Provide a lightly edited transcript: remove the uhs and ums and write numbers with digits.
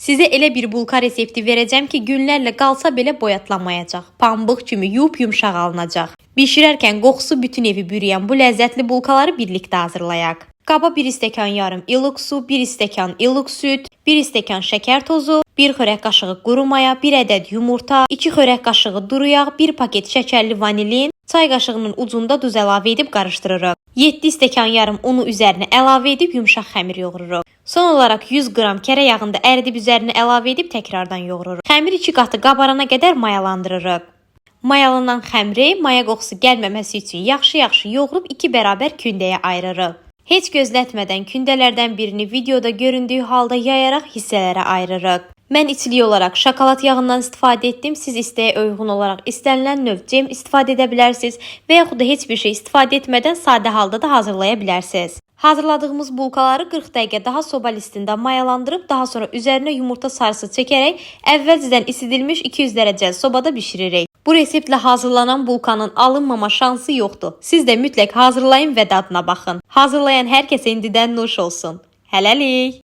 Sizə elə bir bulka resepti verəcəm ki, günlərlə qalsa belə boyatlamayacaq. Pambıq kimi yup-yumşaq alınacaq. Bişirərkən qoxusu bütün evi bürüyən bu ləzzətli bulkaları birlikdə hazırlayaq. Qaba 1 stəkan yarım ilıq su, 1 stəkan ilıq süd, 1 stəkan şəkər tozu, 1 xörək qaşığı quru maya, 1 ədəd yumurta, 2 xörək qaşığı duru yağ, 1 paket şəkərli vanilin, çay qaşığının ucunda duz əlavə edib qarışdırırıq. 7 stəkan yarım unu üzərinə əlavə edib yumşaq xəmir yoğururuq. Son olaraq 100 qram kərə yağını da əridib üzərinə əlavə edib təkrardan yoğururuq. Xəmir 2 qatı qabarana qədər mayalandırırıq. Mayalanan xəmiri maya qoxusu gəlməməsi üçün yaxşı-yaxşı yoğurub 2 bərabər kündəyə ayırırıq. Heç gözlətmədən kündələrdən birini videoda göründüyü halda yayaraq hissələrə ayırırıq. Mən içlik olaraq şokolad yağından istifadə etdim. Siz istəyə uyğun olaraq istənilən növ cem istifadə edə bilərsiniz və yaxud da heç bir şey istifadə etmədən sadə halda da hazırlaya bilərsiniz. Hazırladığımız bulkaları 40 dəqiqə daha soba listində mayalandırıb daha sonra üzərinə yumurta sarısı çəkərək əvvəlcədən isidilmiş 200 dərəcəli sobada bişiririk. Bu reseptlə hazırlanan bulkanın alınmama şansı yoxdur. Siz də mütləq hazırlayın və dadına baxın. Hazırlayan hər kəsə indidən nuş olsun. Hələlik.